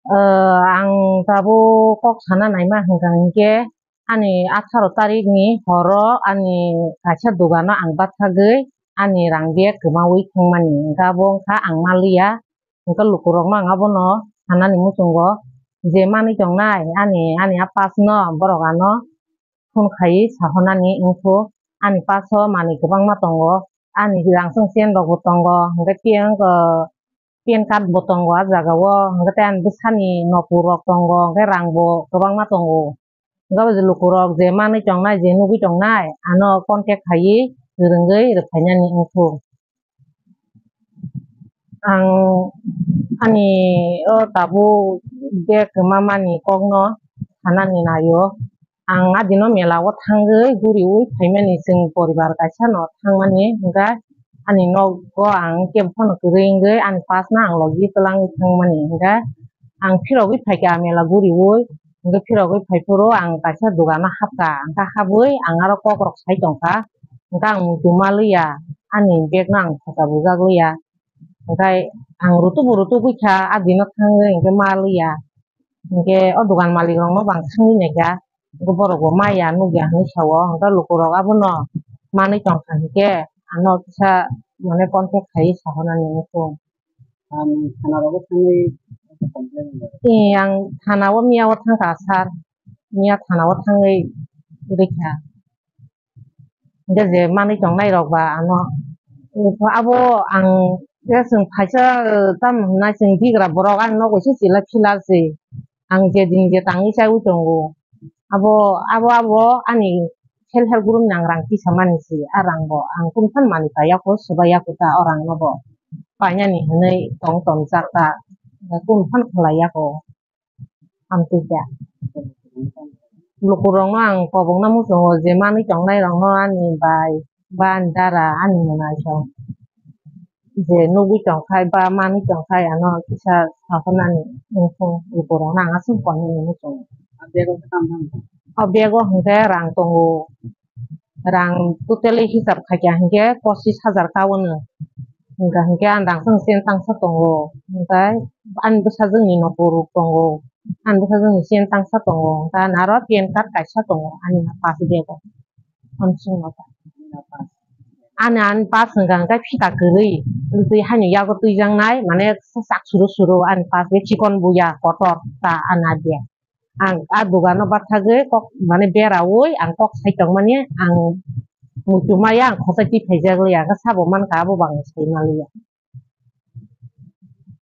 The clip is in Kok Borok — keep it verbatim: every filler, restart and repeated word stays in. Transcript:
Ah, ang tabuk kok sana naima hwnkha hinkhe, ani atharo tarikni horo ani kaisa dogano ang bathagwi ani rang bag kwmaui thangmani, hwnkhe abo wngkha ang maliya. Hwnkhe lukurokno ang abono sanani muchungo je manwi tongnai ani, ani a pass no borok ano phone khaiwi sahornani wngkhu. Ani pass o manwi kwbangma tongo, ani rang chwng chain rokbo tongo, hwnkhe tiyang, ah, pan card bo tongo ah jagao, hwnkhe tei ani bwsani nopung rok tongo, hwnkhe rang bo kwbangma tongo. Hwnkhe abo je lukurok je manwi tongnai, je nugwi tongnai, ano contact khaiwi, kwrwngwi rwphainani wngkhu. Ang ani o tabuk bag kwmamani kokno sanani naio. Ang adino mela o thangwi guriui phaimani, chwng poribar kaisa no thangmani, hwnkhe ani nogo ang kebo phano kwrwi wngwi ani pass no ang logi twlangwi thangmani, hwnkhe ang phirogwi phaikha mela guriui, hwnkhe phirogwi phaiphuru ang kaisa dogano hapkha, hwnkhe habwi ang aro kokrok sai tongkha, hwnkhe ang muitu maliya, ani bag no ang khosa bujak liya, hwnkhe ang rutubu rutugwi kha, adino thangwi hwnkhe maliya. Hinkhe o dogan malik rokno bo ang swngwi naikha, hinkhe borok bo maya nukya hinwi sao, hinkhe lukurok abono manwi tongkha hinkhe ano kisa mane contact khaiwi sahornani wngkhu. Ang thana rogo thangwi complain rwkha. Ee, ang thana o miya o thangkha sir, miya thana o thangwi rwkha. Hingke je manwi tongnai rok ba ano, abo ang je chwng phaisa, eh, tamo hwnna chwng bigra borok ani nogo se chila phila se. Ang je din je tangwi chaiwi tongo. Abo, abo, abo ani self help group ni ang rang tisamani se. A rang bo ang kunu phano manwi paiya kho, swbaiya kho ta o rang no bo. Painani hwnwi tong tong jak ta. Kunu phano khlaiya kho. Amtwi kha. Lukurokno ang kobokna muchungo je manwi tongnairokno ani bai ba ani dara ani mwnaisong je nugwi tongkhai ba manwi tongkhai ano kisa sahornani wngkhu lukurokno ang aswk koinani muchungo. O bego hwnkhe rang tongo. Rang totally hisab khaikha hinkhe pochis hajar kawono. Hingkha hinkhe ang rang chwng sen tangsa tongo. Hinkhe ani bwsajwkni nokborok tongo. Ani bwsajwkni sen tangsa tongo. Hinkhe ani aro pan card kaisa tongo ani pass bag o. Ani singno ta. Ani, ani pass hwnkha hinkhe phita kwrwi. Twi haino yago twijaknai mane sak suru suru ani pass bag chikon buya kotor ta ani bag. Ang a dogano bathagwi kok, mane, beraui ang kok sai tongmani, ang muitu maya, ang khosai twi phaijak liya, khe sabo mankha, abo bo ang sai manliya.